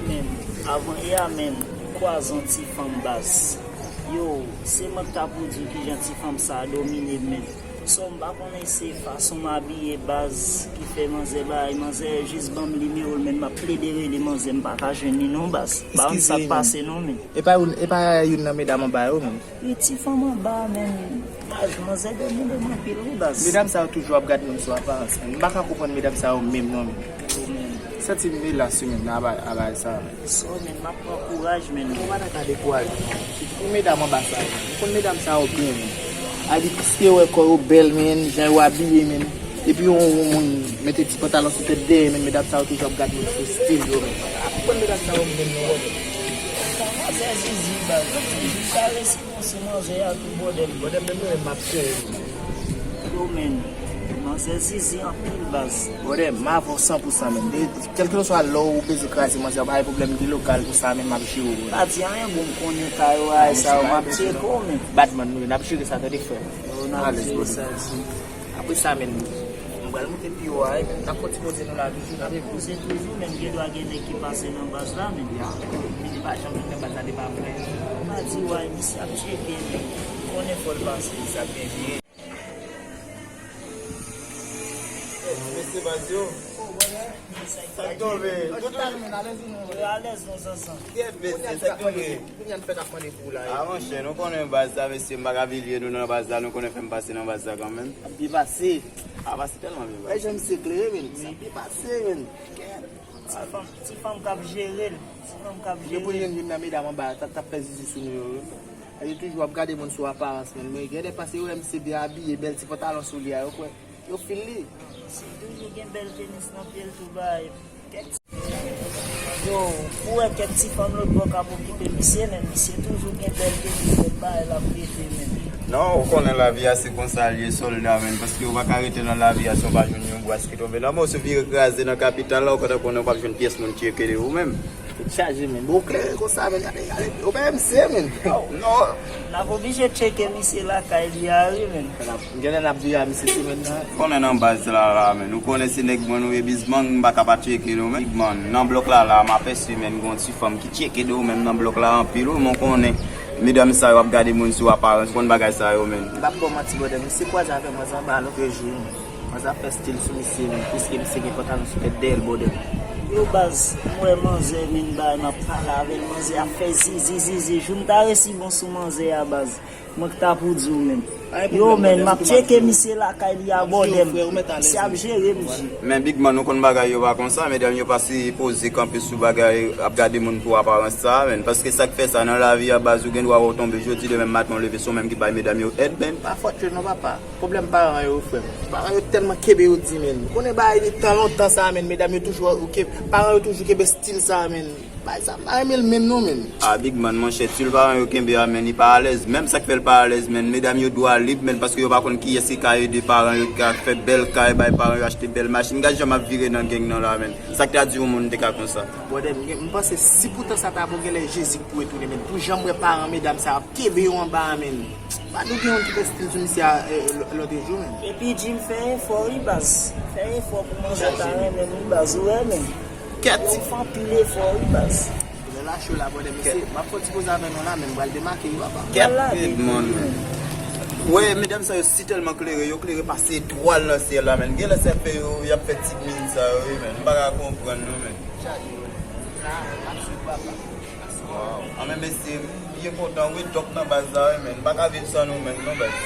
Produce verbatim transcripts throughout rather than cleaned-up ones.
Men, avan yè a menm, m kwaze yon ti fanm baz. Yo, se mwen k ta pou di w kijan ti fanm sa a domine m menm. So, m pa konnen se fason m abiye baz ki fè manzè bay, manzè jis ban m nimewo l, men m ap plede rele manzè, m pa ka jwenn li non baz. M pa konn sa k pase non men. E pa youn, e pa youn nan medam anba yo menm. Wi, ti fanm anba a, men, baz, manzè domine m anpil wi baz. Medam sa yo toujou ap gad moun sou aparans, men m pa ka konprann medam sa yo menm non men. Santi m elas wi men, nan bagay sa men. So men, m ap pran kouraj men. Ou pa nan ka dekouraje non. Sitou medam anba sa yo. Ou konn medam sa yo byen men. Alix, yo wè kò yo bèl men, jan yo abiye men. Epi yon, yon moun mete ti pantalon sou tèt dèyè men, medam sa yo toujou ap gad moun sou stil yo men. Ou konn medam sa yo byen non. Manzè zizi baz. Sa resi bon sou manzè a tou bòdè m. Bòdè m menm mwen menm m ap sere. Yo men, manzè zizi anpil baz. Bòdè m avè w san pou san men. Kèlkeswa lè w bezwen kraze manzè, pa gen pwoblèm, gen lokal pou sa men, m ap jere w. Pa di anyen bro, m konnen kay ou ay sa yo, m ap tcheke w men. Badman nou ye, n ap jere sa tande frè m. Yo, n ap jere sa isi. Apre sa men, m pral monte pi wo a, n ap fè ti poze nou la toujou, n ap poze toujou, men gen dwa gen nèg ki pase nan baz la men. Misye pa janm vin nan baz la depi aprè. Pa di w ay, misye ap tcheke men. Konnen fò l pase. Misye ap byen jere. Mesye baz yo. Sa k tonbe? Tout alèz non zanzan. Kiyès mesye? Sa k tonbe? Kounye a n fèk ap mande pou w la. A monchè, nou konnen baz la, mesye, m pa ka pilye nou nan baz la, nou konnen fè m pase nan baz la kanmenm. Ap byen pase. A pase tèlman byen baz. Wè jan misye klere men. Sa byen pase men. Ti fanm, ti fanm k ap jere l. Ti fanm k ap jere l. Depi l jwenn youn nan medam anba a, t ap, t ap fè zizi sou nou yo wi. Yo toujou ap gade moun sou aparans men. Men gen de pase yo wè misye byen abiye, bèl ti pantalon sou li a, yo kwè yo fil li. Misye toujou gen bèl tenis nan pye l tou bay. Kèt. Yo, ou wè kèt ti fanm lòt bò k ap okipe misye men, misye toujou gen bèl tenis, bèl bagay l ap rete men. Non, ou konnen lavi a se konsa l ye sòlda men, paske ou pa ka rete nan lavi a san w pa jwenn yon bras ki tonbe nan men w, si w vire kraze nan kapital la, ou konn konnen w p ap jwenn pyès moun tcheke de ou menm. Tèt chaje men. Bon, klere konsa men, gade, gade. Ou pa M C men. Non. N ap oblije tcheke misye lakay li a wi men. Genlè n ap vire a misye semèn nan. Konnen nan baz la la men. Ou konnen se nèg mwen nou ye bizmang, m pa ka pa tcheke nou men. Bigman, nan blòk la la, m apèsi men gon ti fanm ki tcheke de ou menm nan blòk la anpil wi, men w konnen. Medam sa yo ap gade moun sou aparans, konn bagay sa yo men. M p ap ba w manti brother, misye kwaze avè mwen anba lòt jou. Manzè ap fè stil sou misye menm, piske misye gen pantalon sou tèt dèyè l bòdè. Yo baz, m wè manzè menm bay, m ap pale avè l, manzè ap fè zizi zizi, jou m ta resi bon sou manzè a baz, mwen k ta pou di w menm. Yo menm, m ap tcheke misye lakay li a bòdè m, misye ap jere m ji. Men Bigman, nou konn bagay yo pa konsa, medam yo pa sipoze kanpe sou bagay, ap gade moun pou aparans sa menm, paske sa k fè sa nan lavi a baz, ou gen dwa wè w tonbe jodi, demen maten w leve se w menm ki bay medam yo èd menm. Pa fòt yo non papa. Pwoblèm paran yo wi frè m. Paran yo tèlman kenbe yo di menm. Ou konnen bagay de tan lontan sa menm, medam yo toujou kenbe, paran yo toujou kenbe stil sa menm. Bagay sa m pa renmen l menm non menm. A Bigman monchè, stil paran yo kenbe a menm, li pa alèz. Menm sa k fè l pa alèz menm, medam yo dwa lib menm, paske yo pa konn kiyès ki ka ede paran yo, ki ka fè bèl kay bay paran yo, achte bèl machin. Gad jan m ap vire nan gang nan la menm. Sa k ta di yon moun te ka konsa? Brother, m gen, m panse si poutan sa ta bon, genlè Jezi k pou retounen menm. Pou jan m wè paran medam sa ap kenbe yo anba a menm. Pa nou gen yon ti estil sou misye a, eh, lò-, lòt jou menm. Epi Jim fè efò wi baz. Fè efò pou manzè ta renmen m wi baz, ou wè menm. Kèt. Ou fè anpil efò wi baz. Lè la cho la brother, mesye, m ap fè ti koze avè nou la menm, m pral demake wi papa. Kèt Bigman. Wè medam sa yo si tèlman klere, yo klere pase etwal nan syèl la menm. Genlè sa fè yo, y ap fè ti min sa yo wi menm. M pa ka konprann non menm. Waw. Anben mesye, m byen kontan wi, Dòk nan baz la wi menm. M pa ka viv san nou menm non baz.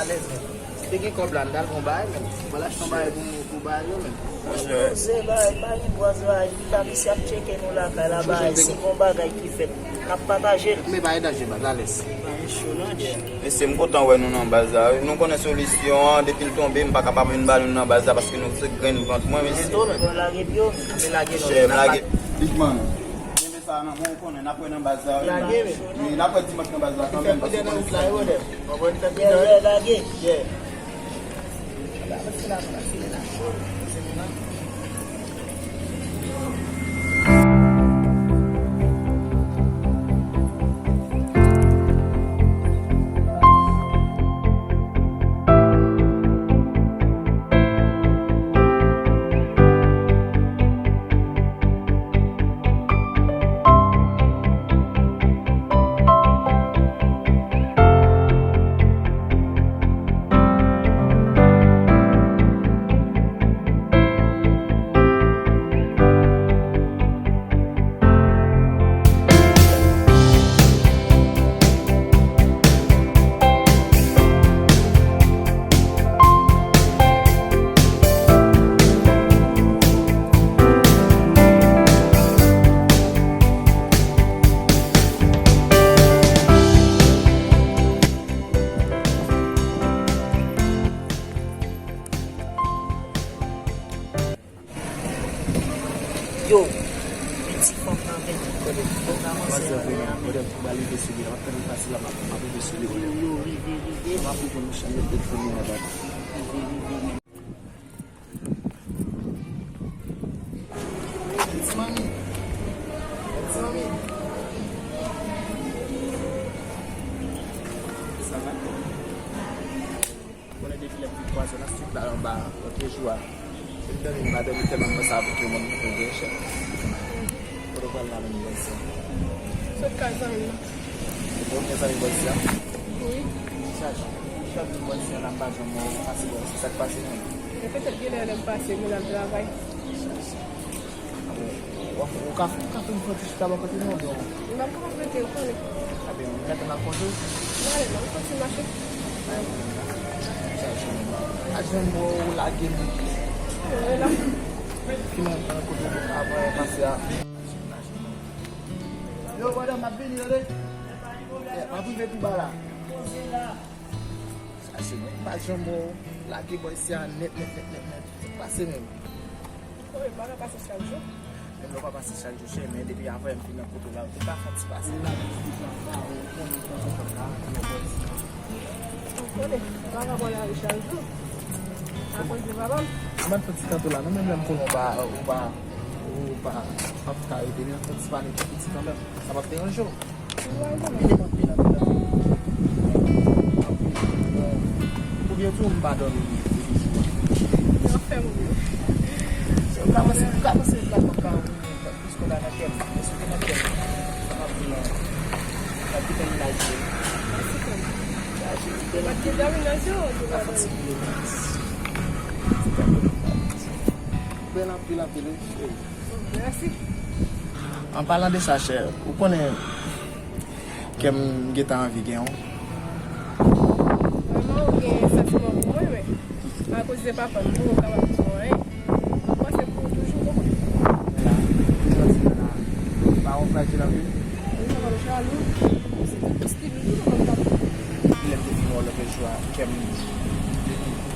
Alèz menm. Te gen kòb la, n t al fè yon bagay menm. Mwen al achte yon bagay pou, pou bagay yo menm. Monchè. Se bagay, pa gen bwaz bagay, pita misye ap tcheke nou lakay la, bagay, si gon bagay ki fèt, n ap pataje l. Men pa gen danje baz, alèz. Bagay cho non. Mesye, m kontan wè nou nan baz la wi. Nou konnen solisyon an, depi l tonbe, m pa ka pa vin ba nou nan baz la, paske nou se grenn vant mwen, mesye. Bon, lage pye w. Lage non. Chè, m lage. Bigman, kenbe sa nan men w, ou konnen, n ap wè nan baz la wi. Lage, men. Wi, n ap wè dimanch nan baz la kanmenm, paske ou konnen sa. Fè pidè nan wout la wi, brother. Ou konprann, fè pidè nan wout la. Yeah, yeah. Yo, piti fanm nan vin. Yo, yo rive, rive. Ti manmi. Ti manmi. Sa va? Konnen depi lè m fin kwaze nan strik la anba, lòt jou a. M dòmi, m pa dòmi tèlman m panse avèk yon moun ki gen chèf. Kote w pral la menm bòs la? Sot kay zanmi m. Ou gen zanmi bòs la? Wi. Sa, sa vin bòs la, m pa janm wè w pase bòs la. Sa k pase menm? E petèt genlè lè m pase, moun ap travay. Ou, ou ka, ou ka fè m fè ti chita bò kote nou, oubyen? M ap kapab rete, ou konnen. Ebyen, ou gentan nan konje? M ale, non, m soti mache. Chache m. A jwenn mwen, ou lage m. Mwen la. Ki nan, nan kote avan pase a. Yo, madanm, m ap vini, tande. Yeah, m ap rive pi ba la. Chache m. M pa janm wè w lage bòs la nèt, nèt, nèt, nèt, nèt. Sa k pase menm? Wi, m pa ka pase chak jou. Menm lè w pa pase chak jou, chè, men depi avan m fin nan kote w la, ou te ka fè ti pase la. Ou konnen, m pa ka pran lari chak jou. Akoz de papa m. Ou mèt fè ti kanpe la, non, menm lè m konnen w pa, ou pa, ou pa, p ap ka rete, men fè ti pale tou piti kanmenm. Sa p ap deranje w. Vini m anpil, anpil, anpil. Oubyen tou m pa dòmi depi jou a. Yo fè m ri. Se ou ka panse, ou ka panse m pa t ap ka plis kontan nan kè m. Men si w te nan kè m, sa m ap di non. Sa ki fè m lage. Mèsi frè m. Sa se ti bèl. Ou pa t gen dòmi nan je w, ou te pa dòmi. Bèl anpil, anpil, wi, cheri. Mèsi. An palan de sa, chè, ou konnen kè m gentan anvi gen w. Vrèman, ou gen santiman pou mwen, men akoz de papa m, ou kapab di mwen anyen. Ou panse pou ou toujou, ou konprann? Men la, ou santi la, pa ou frajil anpil? Ou kapab jalou, se te pou stil ou, ou kapab. Lè m te fin wè w lòt jou a, kè m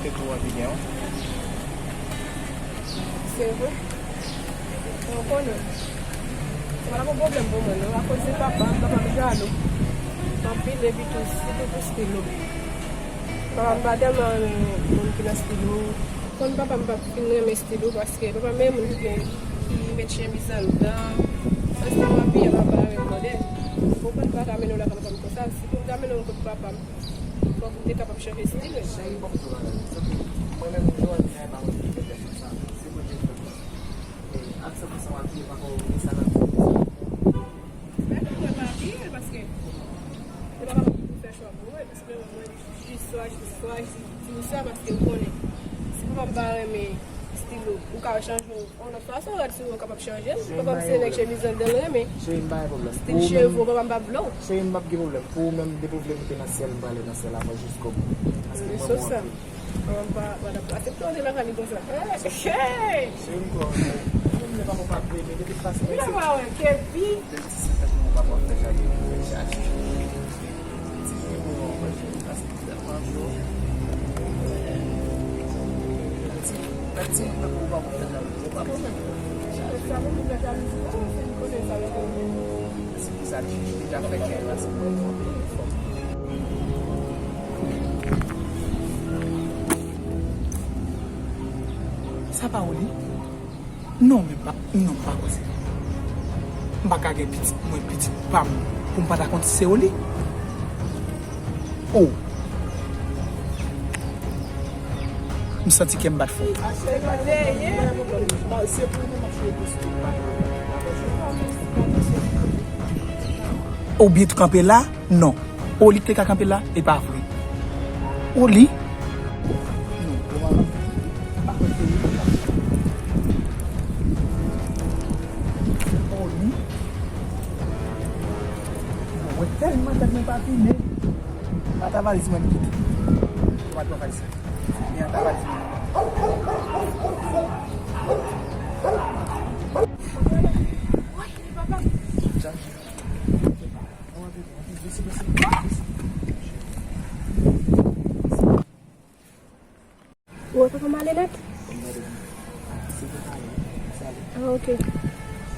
te tou anvi gen w. Se vre. Mwen konnen. Se pa t ap yon pwoblèm pou mwen, non. Akoz de papa m, papa m jalou. Anpil, epi tou, sitou pou stil ou. Papa m pa tèlman renmen moun ki nan stil ou. Konn papa m p ap fin renmen stil ou, paske papa m renmen moun ki gen, ki met chemiz anndan. Sa, stil ou abiye, papa renmen modèl. Ou konprann, m pa ka mennen w lakay papa m konsa. Si pou m ta mennen w kot papa m, fòk m te kapab chanje stil. Cheri, fòk m di w bagay. Mwen menm, jodi a, e pa mwen ki fè sa. Se Bondye ki fè m sa. E ak san pou san w abiye, pa fò w oubli sa nan tèt ou. Men mwen pa abiye l paske se pa papa m ki pou fè chwa pou mwen, paske mwen, jis swa, jis swa, jis di w sa, paske ou konnen, si papa m pa renmen stil ou, ou ka chanje yon lòt fason, rad sou ou kapab chanje l. Papa m se nèg chemiz anndan l renmen. Cheri, m pa gen pwoblèm. Stil cheve w, papa m p ap vle w. Cheri, m p ap gen pwoblèm. Pou ou menm, depi w vle moute nan syèl, m prale nan syèl avè w jiskobou. Paske mwen bon anpil. Mwen pa, pa t ap aksepte w antre lakay li konsa. Hey! Cheri m kwè w, mwen menm lè papa w pa vle, men depi l pase vennsenk. Mwen pa wè, Kevin. Depi ti senk an, mwen papa w ap fè jalou, fè jalou. Ti fi mwen an, mwen cheri, pase tèlman cho. Ti, ti, mwen papa w ap fè jalou. Ou pa bon menm. Sa pou mwen fè jalouzi, non, se li konnen sa l fè. Se pou sa li deja fè kè l la, se pou l fè fò. Sa pa Oli? Non, men pa, non, m pa kwè se li. M pa ka gen pitit mwen, pitit pa m, pou m pa ta konn si se Oli. Oh. M santi kè m bat fò. Ou byen tou kanpe la? Non. Oli te ka kanpe la? E pa vre. Oli? Non, pa kwè se li. Oli? Mwen tèlman tèt mwen pa fini. Ata valiz mwen kite. Ou pa t pran valiz mwen. Men ata valiz mwen. Ou wè papa m ale nèt? Ah, ok.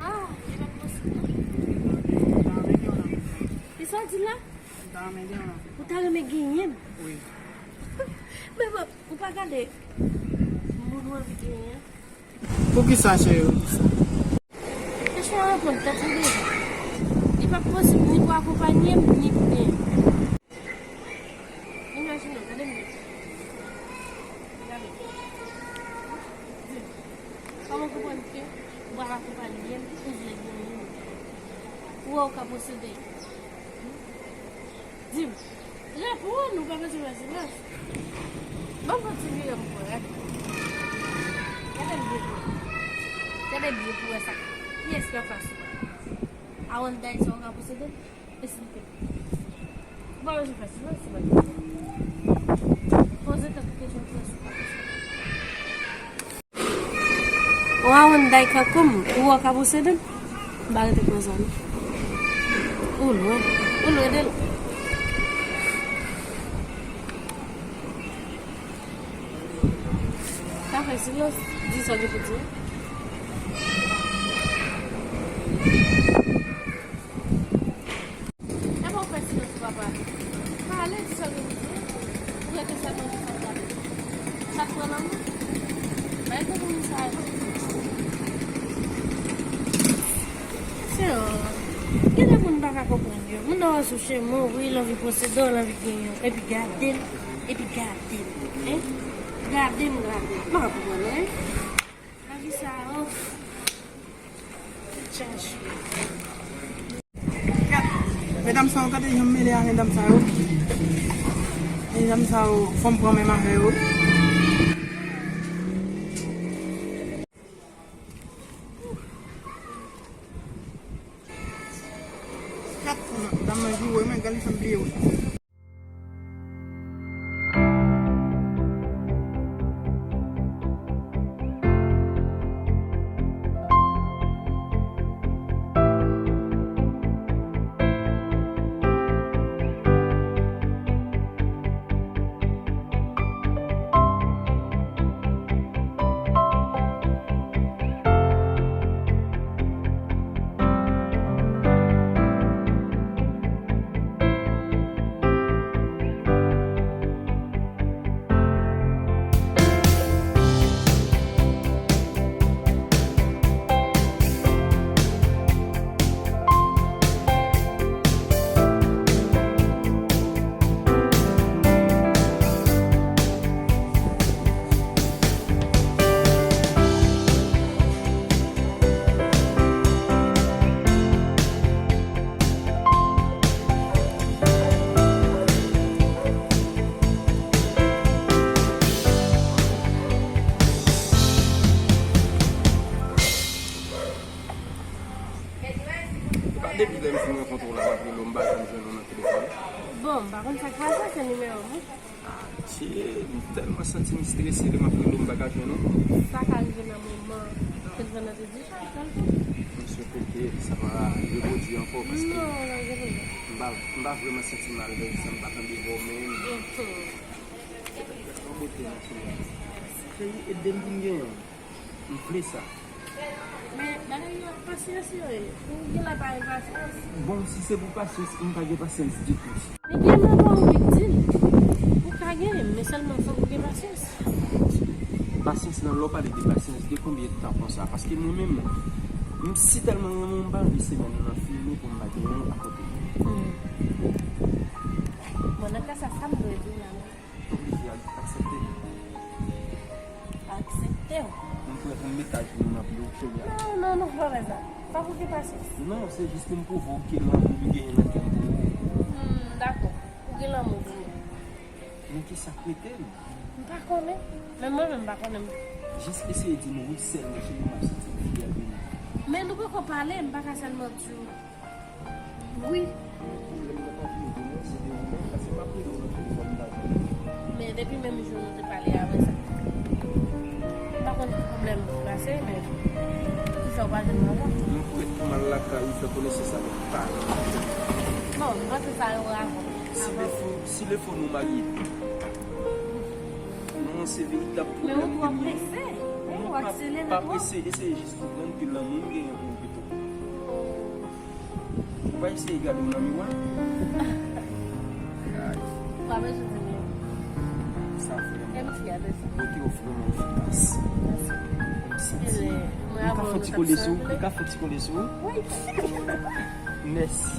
Ah, Kisa w di la? Ou ta renmen genyen m? Wi. Men bon, ou pa gade moun ou anvi genyen an? Poukisa, cheri, ou di sa? Kesyon an reponn tèt li deja. Li p ap posib ni pou akonpanye m, ni pou genyen m. Imajine w, gade m. Gade. Di m, kòman w konprann ke ou pral akonpanye m, ou vle genyen m? Ou wè ou ka posede? Di m. Reponn, ou pa bezwen fè silans. Ban m fè ti vire m pou wè, gade. Gade m byen pou wè. Gade byen pou wè sa. Kiyès ki anfas ou a? Awanday sa ou ka posede? Esplike m. Ou pa bezwen fè silans, se pa grave. Poze tèt ou kesyon pou wè si ou ka posede. Ou a yon day kankou m, ou wè w ka posede m? M pa rete konsa non. Ou lwen, ou lwen de l. Pa fè silans, di sa w gen pou di. Epa w fè silans ou pa pale. Pale, di sa w gen pou di. Ou rete sèlman di sa w pale. Sa k pran nan men? Bay pou moun sa yo. Senyè, gen de moun m pa ka konprann yo. Moun nan wè sou chemen w, wi, l anvi posede w, l anvi genyen w. Epi gade l, epi gade l. Hein? Gade m, gade m. M pa ka konprann, hein? Lavi sa, oh. Chache. Medam sa yo, gade jan m mele a medam sa yo. Medam sa yo, fò m pran menm avè yo. Kat, medam nan joure mwen, gade jan m bliye yo. Depi lè m fin rankontre w la, m ap rele w, m pa janm jwenn ou nan telefòn. Bon, m pa konn sa k pase, se nimewo m wi. Adje, m tèlman santi m strese, lè m ap rele w, m pa ka jwenn ou. Sa ka rive nan moman telefòn nan te dichaj, tankou. M swete ke sa pa repwodui ankò, paske non, non, gen pwoblèm. M pa, m pa vrèman santi m alèz, sa m pa tande vwa w menm. Mhm. Yon bote nan soulye a. Cheri, ede m pou m genyen w. M vle sa. Men, bagay yo, pasyans yo ye. Ou genlè pa gen pasyans. Bon, si se pou pasyans, m pa gen pasyans ditou. Men gen moman ou vin di l. Ou ka genyen, men sèlman fòk ou gen pasyans. Pasyans lan, lè w pale de pasyans, de konbyen tan konsa? Paske mwen menm, m si tèlman renmen w, m pa anvi semèn nan fini pou m pa genyen w akote m. Hmm. Bon, nan ka sa, sa m dwe di w la menm? Oblije ak-, aksepte. Aksepte w. M prè pou m met ajenou nan pye w, cheri. Non, non, non, fò fè sa. Fòk ou gen pasyans. Non, se jis pou m pwouve w ke lanmou m genyen nan kè m pou ou. Hmm, dakò. Ou gen lanmou pou mwen. Men kisa k mete l? M pa konnen. Men mwen menm m pa konnen. Jis eseye di m wi sèlman, cheri, m ap santi m fyè de nou. Men nou poko pale, m pa ka sèlman di w. Wi. Men depi menm jou nou te pale avè sa. M pa konn ki pwoblèm ki pase, men ki fè w pa jwenn m ankò. M prèt pou m al lakay ou fè konesans avèk paran. Bon, m panse sa yo avan. Si lefo, si lefo nou marye. Non, se veritab pwoblèm ke nou. Men ou twò prese. Ou akselere twòp. Pa prese, eseye jis konprann ke lanmou m genyen pou ou pito. W ap eseye gade w nan miwa? Ay, pa bezwen di m. Sa vrèman. M fyè de sa. Kote w vrèman efikas. Mèsi. M santi. Li ka fè ti kole sou ou. Li ka fè ti kole sou ou. Wi. Mèsi.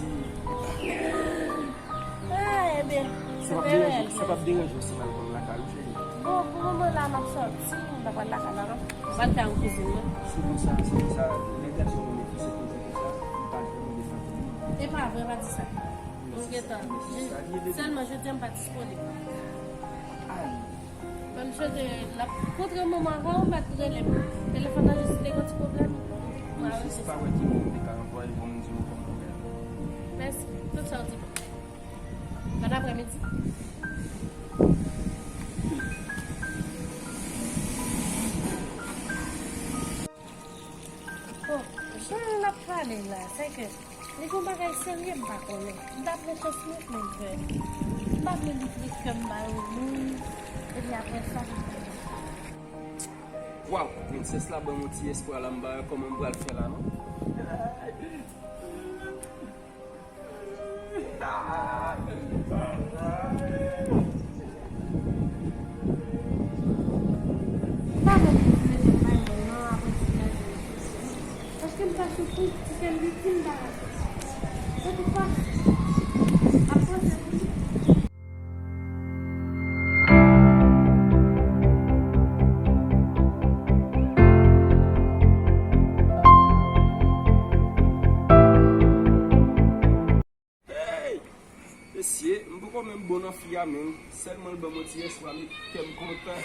Ah, ebyen, sa p ap deranje, sa p ap deranje w si m al konn lakay ou, cheri? Bon, pou moman la, m ap sòti, m pa pral lakay la, non. M pral kay yon kouzin mwen. Se konsa, se konsa. Lè gason yo mete se konsa, konsa, m pa janm mande sa pou li. E pa vre, pa di sa. M gentan. Sèlman, jodi a, m pa disponib. Ay. Ban m chante, l ap kontre moman avan, ou mèt rele m. Telefòn nan jis te gen ti pwoblèm. M jis pa wè ki mo m te ka anplwaye pou m di w kòman w ye. Mèsi. Tout sa w di bon. Bòn aprèmidi. Bon, jan l ap pale la, se ke li gon bagay serye m pa konnen. M ta pran chans mwen pou m fè. M pa vle li pran kè m ba yon moun, epi apre sa, li pran. Waw, prensès la ban m yon ti espwa la, m pa wè kòman m pral fè la, non. Pa bon pou mete m bay mwen non apre ti kè m. Paske m pa soufri, ti kè m viktim bagay. Se poukwa m ap panse pou li. Hey! Mesye, m poko menm bon nan fi a menm. Sèlman l ban m yon ti espwa, men kè m kontan.